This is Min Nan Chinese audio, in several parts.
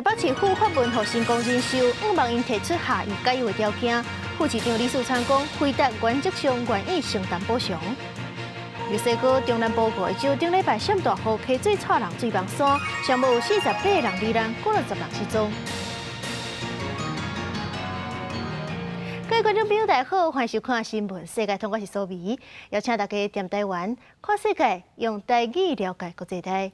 台北市府發文予成功人壽，向望𪜶提出下議解約的條件。副市長李四昌講，輝達原則上願意承擔補償。墨西哥中南部五個州頂禮拜閃大雨，溪水掣人水網山，上無有48人罹難，幾若十人失蹤。各位觀眾朋友，大家好，歡迎收看新聞世界通，我是蘇眉，邀請大家踮台灣看世界，用台語了解國際大。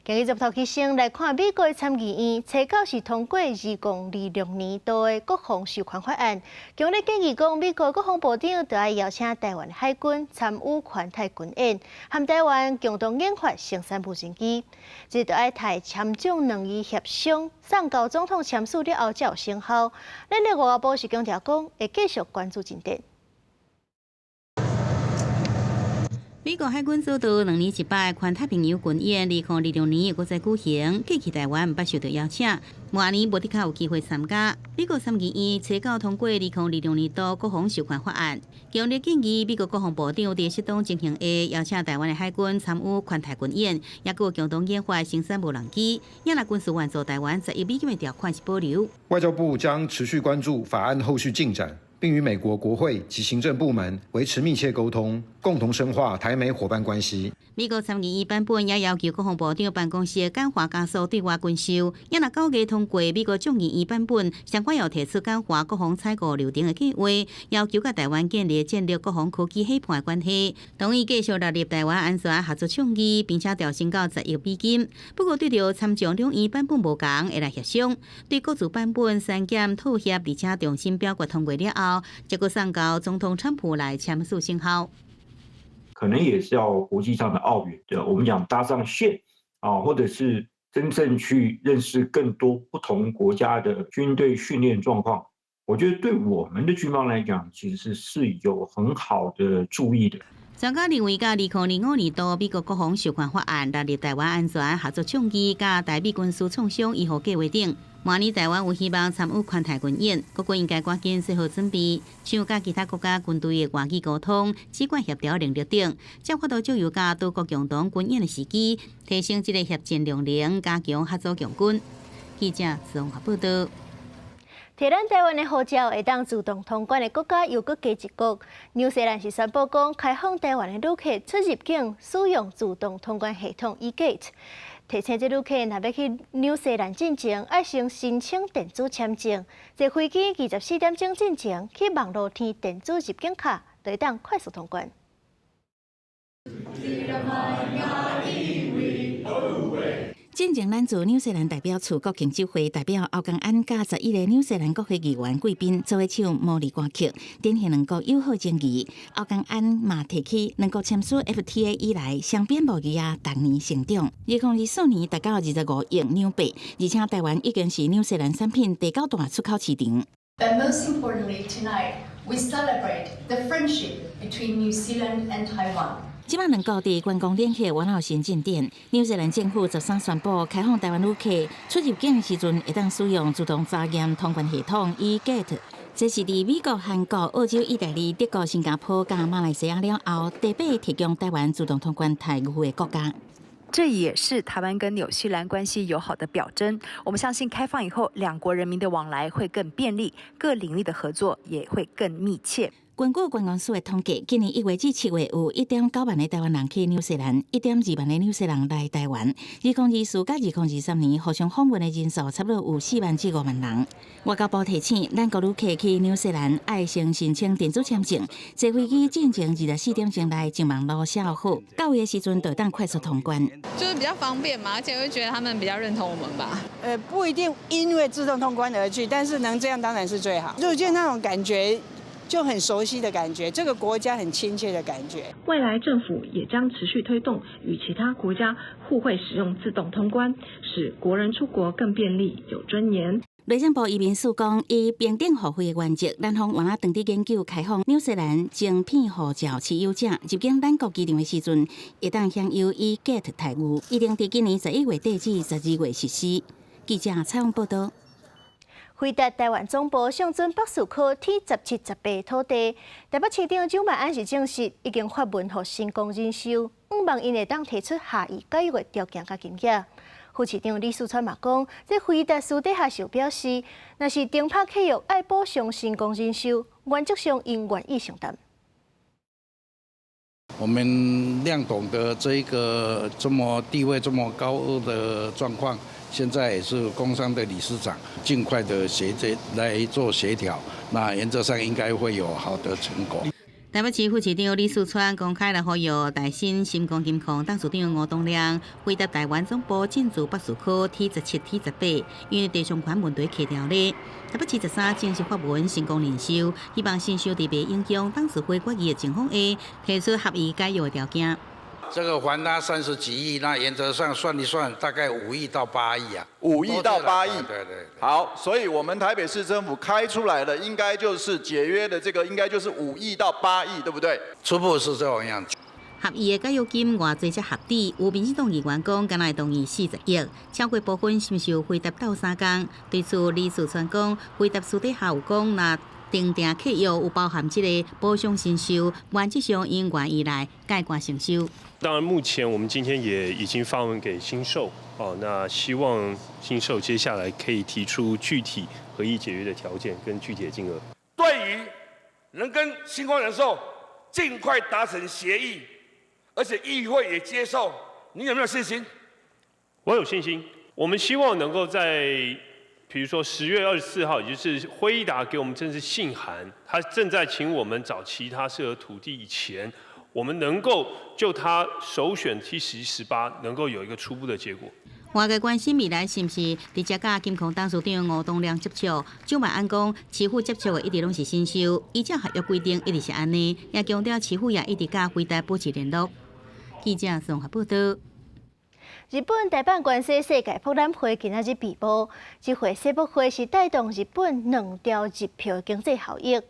今日入頭去先來看美國參議院，初九是通過2026年度的國防授權法案，強烈建議講，美國國防部長著愛邀請台灣海軍參與環太軍演，和台灣共同研發生產無人機，這著愛提參眾兩院協商，送交總統簽署了後才有生效。咱的外交部是強調講，會繼續關注進展。美國海軍組隊兩年一擺環太平洋軍演，2026年又閣再舉行，過去台灣毋捌受著邀請，明年無的確有機會參加。美國參議院初九通過2026年度國防授權法案，強烈建議美國國防部長佇適當情形下邀請台灣的海軍參與環太軍演，抑閣有共同研發生產無人機。也若軍事援助台灣10億美金的條款是保留。外交部將持續關注法案後續進展，並與美國國會及行政部門維持密切溝通，共同深化台美夥伴關係。美國參議院版本也要求國防部長辦公室簡化加速對外軍售。也若9月通過美國眾議院版本，相關有提出簡化國防採購流程的計劃，要求佮台灣建立戰略國防科技伙伴關係，同意繼續納入台灣安全合作倡議，並且調升到10億美金。不過對著參眾兩院版本無仝，會來協商。對各自版本刪減妥協，而且重新表決通過了後，才閣送交總統川普來簽署生效。可能也是要國際上的奧援，對，我們講搭上線啊，或者是真正去認識更多不同國家的軍隊訓練狀況。我覺得對我們的軍方來講，其實是有很好的助益的。專家認為，佮2025年度美國國防授權法案納入台灣安全合作倡議，佮台美軍事創傷醫護計劃等，明年台灣有希望參與環太軍演，各國應該趕緊做好準備，像佮其他國家軍隊的外語溝通、指揮協調能力等，才有法度藉由佮島國共同軍演的時機，提升這個協戰量能，加強合作共軍。記者綜合報道。提咱台灣的護照會當自動通關的國家又閣加一國，紐西蘭是宣布講開放台灣的旅客出入境使用自動通關系統 eGate。提醒這旅客若欲去紐西蘭進前，愛先申請電子簽證。坐飛機24點鐘進前去網路填電子入境卡，就會當快速通關。進前，咱駐紐西蘭代表處國慶酒會代表歐江安佮11個紐西蘭國會議員貴賓做伙唱毛利歌曲，展現兩國友好情誼。歐江安嘛提起兩國簽署 FTA 以來，雙邊貿易啊逐年成長。2024年達到25億紐幣，而且台灣已經是紐西蘭產品第九大出口市場。 But most importantly, tonight we celebrate the friendship between New Zealand and Taiwan. 這擺兩國佇觀光領域原有新進展。紐西蘭政府13宣布開放台灣旅客出入境時陣，會當使用自動查驗通關系統 eGate。這是佇美國、韓國、澳洲、意大利、德國、新加坡佮馬來西亞了後，第八個提供台灣自動通關待遇的國家。這也是台灣跟紐西蘭關係友好的表徵。我們相信開放以後，兩國人民的往來會更便利，各領域的合作也會更密切。根據觀光署的統計，今年1月至7月有1.9萬个台灣人去紐西蘭，1.2萬个紐西蘭人來台灣。2024佮2023年互相訪問的人數差不多有4萬至5萬人。外交部提醒，咱國旅客去紐西蘭愛先申請電子簽證，坐飛機進前24點鐘內上網路寫好，到位的時陣就會當快速通關。就是比較方便嘛，而且會覺得他們比較認同我們吧。不一定因為自動通關而去，但是能這樣當然是最好。入境那種感覺，就很熟悉的感覺，這個國家很親切的感覺。未來政府也將持續推動與其他國家互惠使用自動通關，使國人出國更便利、有尊嚴。內政部移民署講，依平等互惠的原則，咱方原來當佇研究開放紐西蘭晶片護照持有者入境咱國機場的時陣，會當享有 eGate 待遇，預定佇今年11月底至12月實施。記者採訪報道。輝達台灣總部上陣北士科 T 17、18土地，台北市長蔣萬安是證實已經發文予成功人壽，向望𪜶會當提出下議解約的條件佮金額。副市長李四川嘛講，這輝達私底下就表示，若是停拍契約愛補償新光人壽，原則上𪜶願意承擔。我們亮董的這一個這麼地位這麼高的狀況，現在也是工商的理事長，盡快的協這來做協調，那原則上應該會有好的成果。台北市副市長李四川公開來呼籲台新新光金礦董事長吳東亮輝達台灣總部進駐北市區 T17、T18，因為地上權問題卡牢咧。台北市13正式發文新光人壽，希望新壽佇袂影響董事會決議的情況下，提出合意解約的條件。這個還他三十幾億，那原則上算一算，大概5億到8億啊。5億到8億。對對。好，所以我們台北市政府開出來的應該就是解約的這個，應該就是5億到8億，對不對？初步是這種樣子。合意的解約金偌濟才合理？有民進黨議員講，敢若會同意40億，超過部分是毋是有輝達鬥相共？對此，李四川講，輝達私底下有講，若訂定契約有包含這個補償薪酬，原則上𪜶願意來解決承受。當然，目前我們今天也已經發文給新壽，哦，那希望新壽接下來可以提出具體合意解約的條件跟具體的金額。對於能跟新光人壽盡快達成協議，而且議會也接受，你有沒有信心？我有信心。我們希望能夠在，比如說10月24號，也就是輝達給我們正式信函，他正在請我們找其他適合土地以前，我們能夠就他首選 T17、18，能夠有一個初步的結果。外界關心未來是毋是直接佮金礦董事長吳東亮接觸？蔣萬安講，市府接觸的一直攏是新壽，依照合約規定一直是按呢，也強調市府也一直佮輝達保持聯絡。記者綜合報道。日本大阪關西世界博覽會今仔日閉幕，這回世博會是帶動日本2兆日票經濟效益。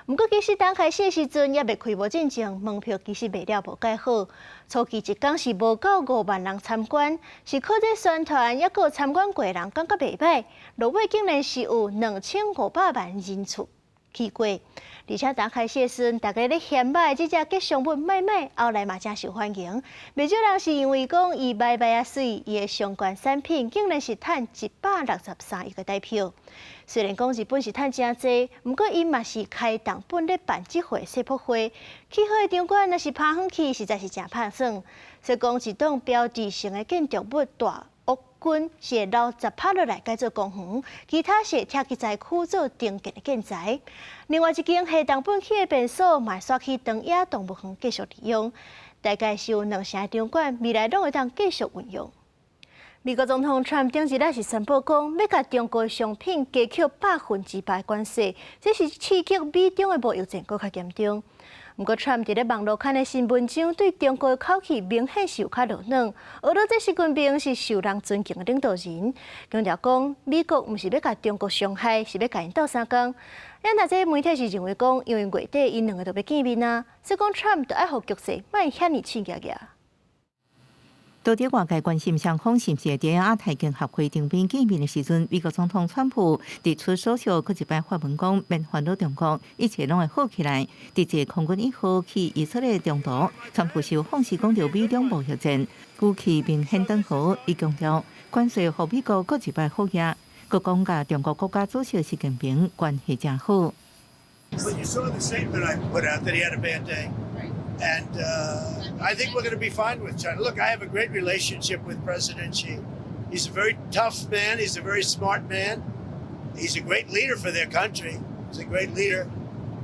毋過，其實剛開始的時陣猶未開幕進前，門票其實賣了無蓋好。初期一工是無夠5萬人參觀，是靠這宣傳，猶閣有參觀過的人感覺袂䆀。落尾竟然是有2500萬人次去過。而且剛開始的時陣，大家咧嫌䆀這隻吉祥物麥麥，後來嘛誠受歡迎。袂少人是因為講伊屄屄仔媠，伊的相關產品竟然是趁163億個台票。雖然講日本是趁誠濟，毋過𪜶嘛是開重本咧辦這回世博會，起好的場館若是拋遠去，實在是誠拍算。所以講一棟標誌性的建築物大屋群是會留10趴落來改做公園，其他是會拆去災區做重建的建材。另外一間下重本起的便所，嘛會徙去長野動物園繼續利用。大概是有兩成場館，未來攏會當繼續運用。美國總統川普頂日仔是宣布講，欲共中國商品加扣100%關稅，這是刺激美中的貿易戰閣較嚴重。毋過，川普佇咧網路刊的新文章對中國的口氣明顯是有較落軟。學到這習近平是受人尊敬的領導人，強調講美國毋是欲共中國傷害，是欲共𪜶鬥相共。啊，若這媒體是認為講，因為月底𪜶兩個就欲見面啊，所以講川普就愛予局勢莫遐爾刺激個。到底外界關心雙方是毋是會佇亞太經合會頂邊見面的時陣，美國總統川普提出所屬閣一擺發文講，免煩惱中國，一切攏會好起來。佇坐空軍一號去以色列中途，川普受訪時講著美中貿易戰，語氣明顯轉和，伊強調關稅予美國閣一擺好額，閣講佮中國國家主席習近平關係誠好。 But you saw the statement I put out that he had a bad day. And I think we're going to be fine with China. Look, I have a great relationship with President Xi. He's a very tough man. He's a very smart man. He's a great leader for their country. He's a great leader.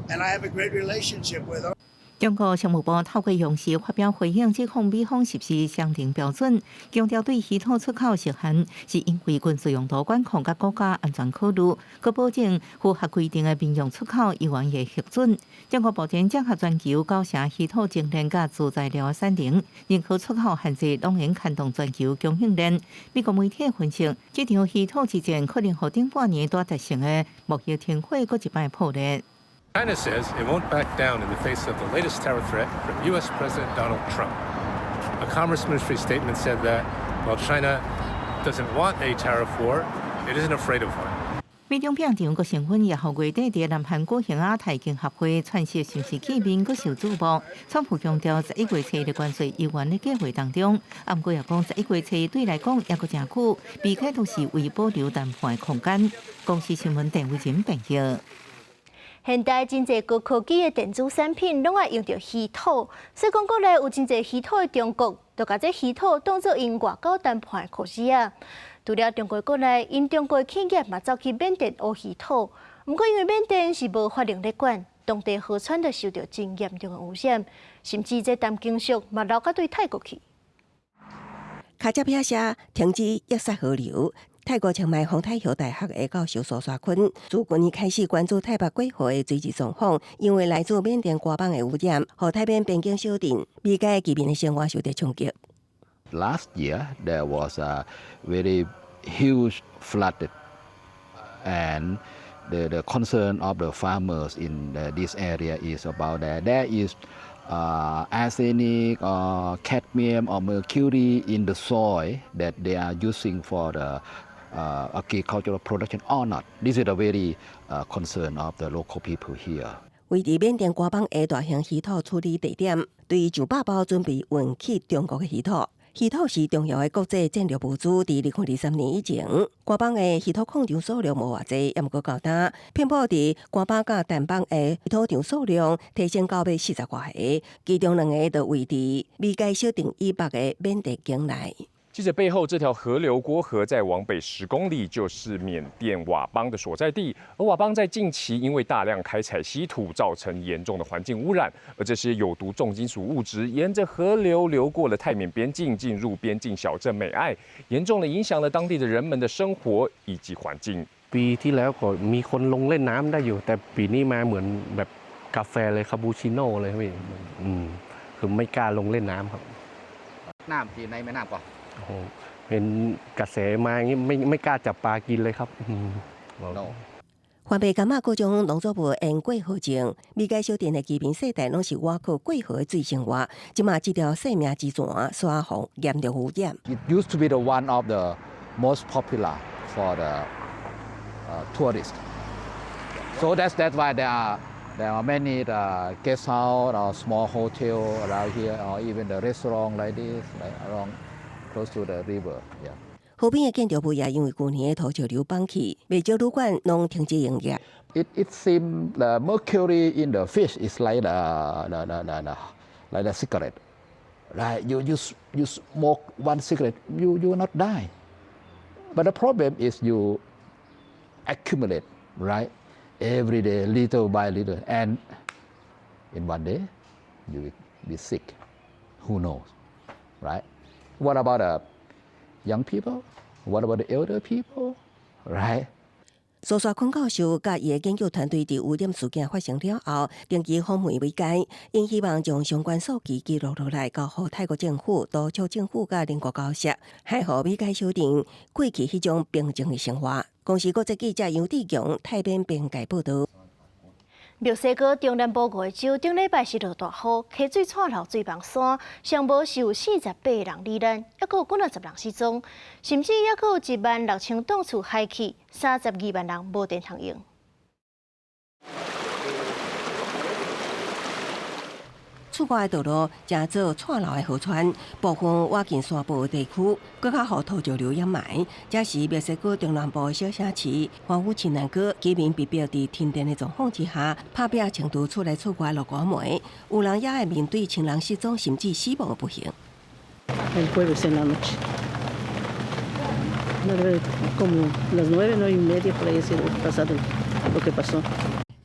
And I have a great relationship with him. 中國商務部透過央視發表回應，指控美方實施雙重標準，強調對稀土出口設限是因為軍事用途管控佮國家安全考慮，閣保證符合規定的民用出口猶原會核准。中國目前整合全球九成稀土精煉佮主材料的產能，任何出口限制攏會牽動全球供應鏈。美國媒體分析，這場稀土之戰可能予頂半年才達成的貿易停火閣一擺破裂。 China says it won't back down in the face of the latest tariff threat from U.S. President Donald Trump. A Commerce Ministry statement said that while China doesn't want a tariff war, it isn't afraid of one. 美中平場閣成分也予月底佇南韓舉行亞太經合會串席巡視見面，閣受矚目。川普強調，11月初的關稅猶原咧計劃當中，啊，毋過也講11月初對來講猶閣誠久，避開都是為保留談判的空間。公視新聞鄧偉仁編譯。現代真濟高科技的電子產品攏愛用著稀土，所以講國內有真濟稀土的中國，就共這稀土當做𪜶外交談判的箍匙仔。除了中國國內，𪜶中國企業嘛走去緬甸挖稀土，毋過因為緬甸是無法令咧管，當地河川就受著真嚴重的污染，甚至這重金屬嘛流到對泰國去。跤車拍聲停止扼殺河流。泰國清邁宏泰橋大學的教授蘇沙坤，自去年開始關注泰北過河的水質狀況，因為來自緬甸佇邦的污染，予泰緬邊境小鎮美該居民的生活受著衝擊。 Last year there was a very huge flood, and the concern of the farmers in this area is about that there is arsenic or cadmium or mercury in the soil that they are using for the agricultural production or not. This is a very concern of the local people here. 位佇緬甸佇邦的大型稀土處理地點，對上百包準備運去中國的稀土。稀土是重要的國際戰略物資。佇2023年以前，佇邦的稀土礦場數量無偌濟，猶毋過到今，遍佈佇佇邦佮澹邦的稀土場數量提升到欲四十外个，其中兩个就位佇美該小鎮以北的緬甸境內。記者背後這條河流郭河，再往北10公里就是緬甸佤邦的所在地。而佤邦在近期因為大量開採稀土，造成嚴重的環境污染。而這些有毒重金屬物質沿着河流流過了泰緬邊境，進入邊境小鎮美愛，嚴重的影響了當地的人們的生活以及環境。 ปีที่แล้วก็มีคนลงเล่นน้ำได้อยู่แต่ปีนี้มาเหมือนแบบกาแฟเลยคาปูชิโน่เลยพี่อืมคือไม่กล้าลงเล่นน้ำครับ น้ำที่ในแม่น้ำก่อน โอ้โหเห็นกระแสมาอย่างนี้ไม่ไม่กล้าจับปลากินเลยครับอืม 環白柑仔各種農作物沿過河種，美該小鎮的居民世代攏是倚靠過河的水生活，這馬這條生命之泉煞予嚴重污染。 It used to be the one of the most popular for the tourists. So that's why there are many the guest house or small hotel around here, or even the restaurant like this, like around close to the river. Yeah. 河邊的建築物也因為舊年的土石流崩去，袂少旅館攏停止營業。 It seems the mercury in the fish is like the cigarette, right? You smoke one cigarette, you will not die. But the problem is you accumulate, right? Every day, little by little, and in one day, you will be sick. Who knows, right? What about the young people? What about the elder people, right? 蘇沙坤教授佮伊的研究團隊佇污染事件發生了後，定期訪問美該，𪜶希望將相關數據記錄落來，交予泰國政府、督促政府佮鄰國交涉，還予美該小鎮過去彼種平靜的生活。公視國際記者楊志強泰緬邊界報導。墨西哥中南部五個州頂禮拜是落大雨，溪水掣流水枋山，上無是有48人罹難，猶閣有幾若十人失蹤，甚至猶閣有1萬6千棟厝害去，32萬人無電通用。厝外的道路成做掣流的河川，部分倚近山坡的地區，閣較予土石流掩埋。這是墨西哥中南部的小城市，歡呼聖南哥居民被迫佇停電的狀況之下，拍拚穿佇厝內厝外落寒梅，有人也會面對親人失蹤甚至死亡的不幸。 El jueves en la noche. Como las 9, 9:30 por ahí ha sido pasado lo que pasó.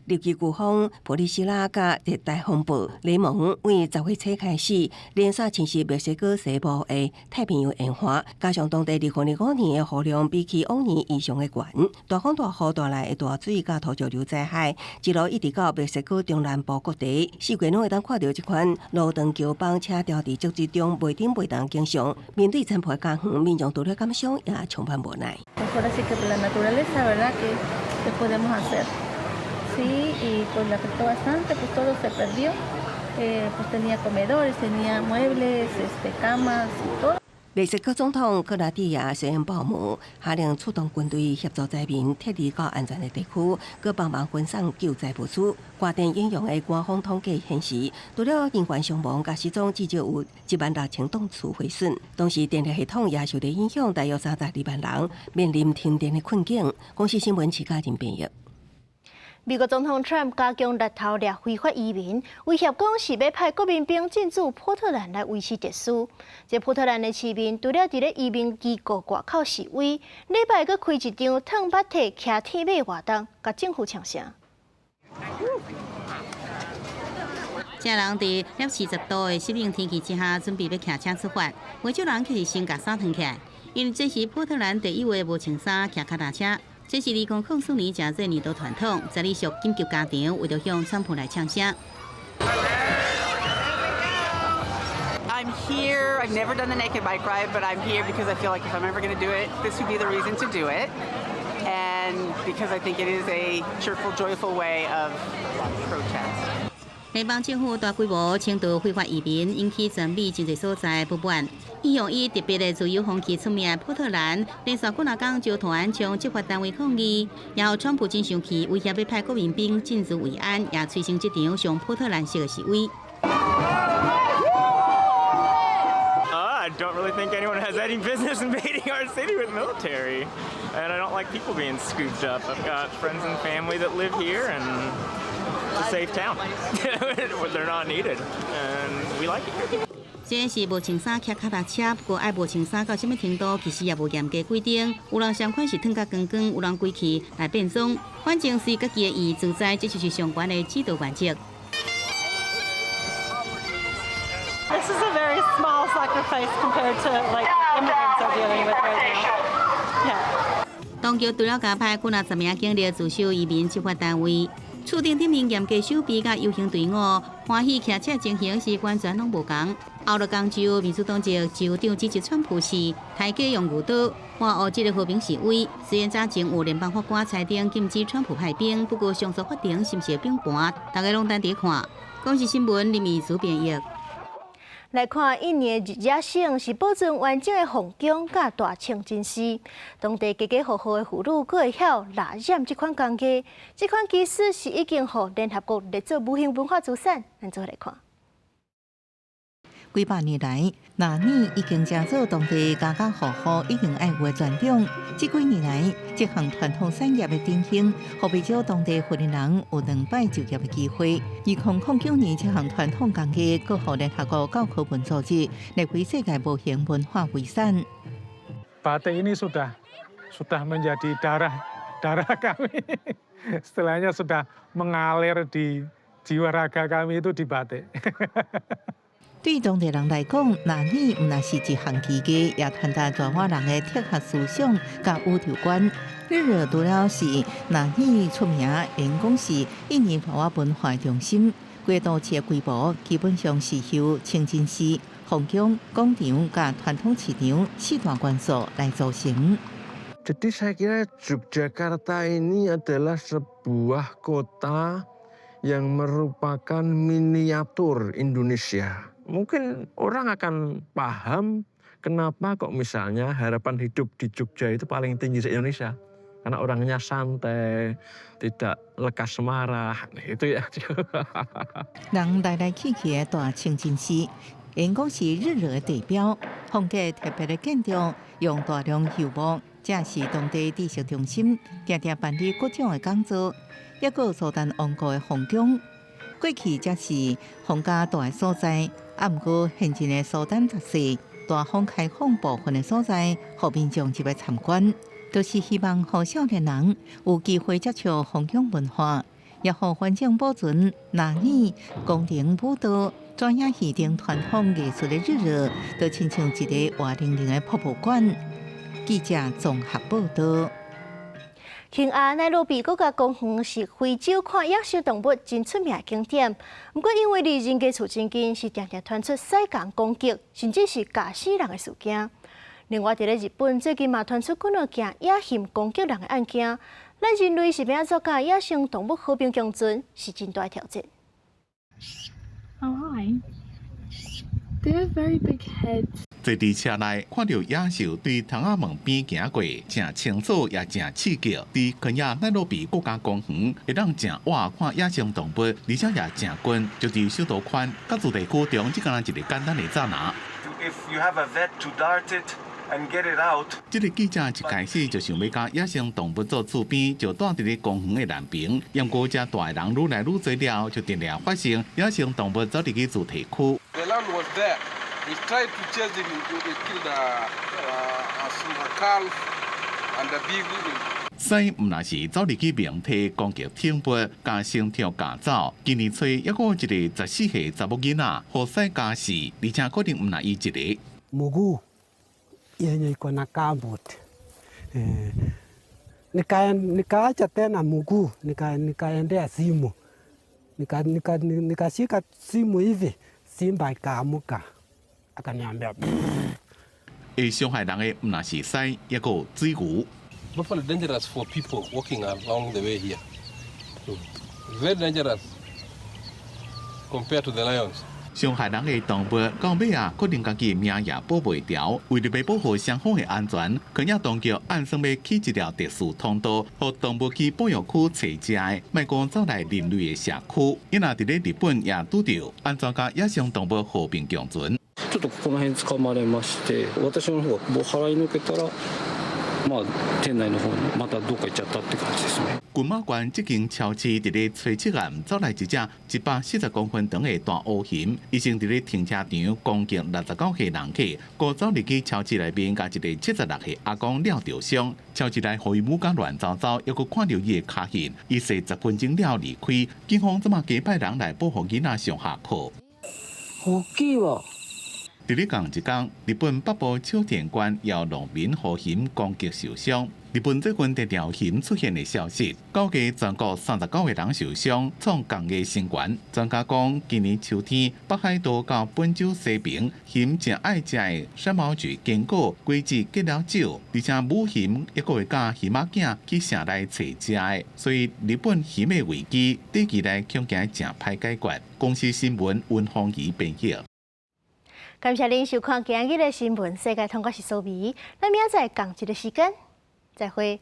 入境颶風普里希拉佮熱帶風暴雷蒙對10月初開始，連續侵襲墨西哥西部的太平洋沿岸，加上當地2025年的雨量比起往年異常的懸，大風大雨帶來的大水佮土石流災害，一路一直到墨西哥中南部各地，四界攏會當看著這款路長橋枋車牢佇積水中袂振袂動景象。面對殘破的家園，民眾除了感傷，也充滿無奈。 Ahora sí que la naturaleza, ¿verdad? ¿Qué, qué podemos hacer? Sí, y pues le afectó bastante, pues todo se perdió. Pues tenía comedores, tenía muebles, camas y todo. 墨西哥總統克拉蒂亞雖然報姆下令出動軍隊協助災民撤離到安全的地區，閣幫忙分送救災物資。外電引用的官方統計顯示，除了人員傷亡佮失蹤，至少有16,000棟厝毀損。同時，電力系統也受到影響，大約32萬人面臨停電的困境。公視新聞徐嘉仁編譯。美國總統川普加強力頭掠非法移民，威脅講是欲派國民兵進駐波特蘭來維持秩序。這波特蘭的市民除了佇咧移民機構外口示威，禮拜閣開一場褪馬蹄騎鐵馬活動，共政府嗆聲。這人佇攝氏10度的濕冷天氣之下，準備欲騎車出發。袂少人卻是先共衫脫起來，因為這是波特蘭第一位無穿衫騎腳踏車。這是2004年誠做年度傳統，十二屬緊急加場，為著向川普來嗆聲。 I'm here. I've never done the naked bike ride, but I'm here because I feel like if I'm ever going to do it, this would be the reason to do it. And because I think it is a cheerful, joyful way of protest. 聯邦政府大規模清除非法移民，引起全美真濟所在不滿。一向以特別的自由風氣出名的波特蘭，連續幾若工遭塗鴉牆執法單位抗議，然後川普真生氣，威脅欲派國民兵進駐維安，也催生這場上波特蘭式的示威。 I don't really think anyone has any business invading our city with military, and I don't like people being scooped up. I've got friends and family that live here, and it's a safe town. They're not needed, and we like it here. 雖然是無穿衫騎腳踏車，不過愛無穿衫到啥物程度，其實也無嚴格規定。有人相款是脫甲光光，有人規氣來變裝，反正隨家己的意自在，這就是上懸的指導原則。 This is a very small sacrifice compared to like immigrants are dealing with right now. Yeah. 當局除了加派幾若十名警力駐守移民執法單位，厝頂頂面嚴格守備佮遊行隊伍，歡喜騎車情形是完全攏無仝。奧勒岡州民主黨籍州長支持川普時，抬轎用牛刀，挖學這個和平示威。雖然早前有聯邦法官裁定禁止川普派兵，不過上訴法庭是毋是會變盤，大家攏等佇看。公視新聞林美珠編譯。來看印尼的日惹省是保存完整的皇宮佮大清真寺，當地家家戶戶的婦女閣會曉蠟染這款工藝，這款技術是已經予聯合國列做無形文化資產。咱做伙來看。幾百年來，蠟染已經成做當地家家戶戶一定愛有的傳統。這幾年來，這項傳統產業的振興，予袂少當地婦人有兩擺就業的機會。2009年，這項傳統工藝閣予聯合國教科文組織列為世界無形文化遺產。 Batik ini sudah menjadi darah darah kami. Istilahnya sudah mengalir di jiwa raga kami itu di batik. 對當地人來講，蠟染毋但是一項技藝，也傳達爪哇人的哲學思想佮宇宙觀。日惹除了是蠟染出名，會講是印尼爪哇文化中心。規個都市的規模基本上是由清真寺、皇宮、廣場佮傳統市場四大元素來組成。 Jadi saya kira Yogyakarta ini adalah sebuah kota yang merupakan miniatur Indonesia. Mungkin orang akan paham kenapa kok misalnya harapan hidup di Jogja itu paling tinggi se-Indonesia. Karena orangnya santai, tidak lekas marah, itu ya. 人來來去去的大清真寺，會講是日惹的地標，風格特別的建築，用大量油木，這是當地知識中心，定定辦理各種的講座，抑閣有蘇丹王國的皇宮。過去這是皇家蹛的所在，啊，毋過現今的蘇丹十世大方開放部分的所在，予民眾入來參觀，就是希望予少年人有機會接觸皇宮文化，也予環境保存蠟染、宮廷舞蹈、紙影戲等傳統藝術的日惹，都親像一個活靈靈的博物館。記者綜合報導。肯亞奈羅比國家公園是非洲看野生動物真出名的景點，毋過因為離人家厝真近，是定定傳出犀熊攻擊，甚至是咬死人的事件。另外，佇咧日本最近嘛傳出幾若件野熊攻擊人的案件，咱人類是欲按怎佮野生動物和平共存，是真大的挑戰。 Oh hi. They have very big heads. 坐佇車內看著野獸對窗仔門邊行過，誠清楚也誠刺激。佇肯亞奈洛比國家公園，會當誠倚看野生動物，而且也誠近，就佇首都圈，佮住宅區中，這敢若一个簡單的查拿。 If you have a vet to dart it and get it out. 這个記者一開始就想欲佮野生動物做厝邊，就蹛佇咧公園的南邊。毋過遮大的人愈來愈濟了，就定定發生野生動物走入去住宅區。 The lion was there. We tried to chase him. He killed a calf and a big. 獅毋若是走入去明體攻擊寵物，共牲畜咬走。今年初抑閣有一个14歲查某囡仔，予獅咬死，而且可能毋若伊一个。 Mguu yenye iko na gumboot eh, nikaacha tena mguu nikaendea simu nikashika simu hivi, simba ikaamuka akaniambia. 會傷害人的毋若是獅，抑閣有水牛。 Not only dangerous for people walking along the way here, very dangerous compared to the lions. 傷害人的動物到尾啊，可能家己命也保袂牢。為著欲保護雙方的安全，肯亞當局按算欲起一條特殊通道，予動物去保育區揣食的，莫閣走來人類的社區。伊若佇咧日本也拄著按怎佮野生動物和平共存。ちょっとここの辺掴まれまして、私の方が払いのけたら、まあ店内の方にまたどっか行っちゃったって感じですね。群馬縣這間超市佇咧初七暗走來一隻140公分長的大烏熊，伊先佇咧停車場攻擊69歲人客，閣走入去超市內面，共一个76歲阿公抓著傷。超市內予伊舞甲亂糟糟，猶閣看著伊的跤印，伊踅10分鐘了離開。警方這馬加派人來保護囡仔上下課。大きいわ。佇咧仝一工，日本北部秋田縣有農民予熊攻擊受傷。日本最近定定熊出現的消息，估計全國39個人受傷，創仝个新高。專家講，今年秋天北海道到本州西邊，熊誠愛食的山毛櫸堅果，果子結了少，而且母熊猶閣會佮熊仔囝去城內揣食的，所以日本熊的危機短期內恐驚誠歹解決。公視新聞溫芳儀編譯。感謝您收看今日的新聞世界通，我是蘇美，咱明仔載仝一个時間，再會。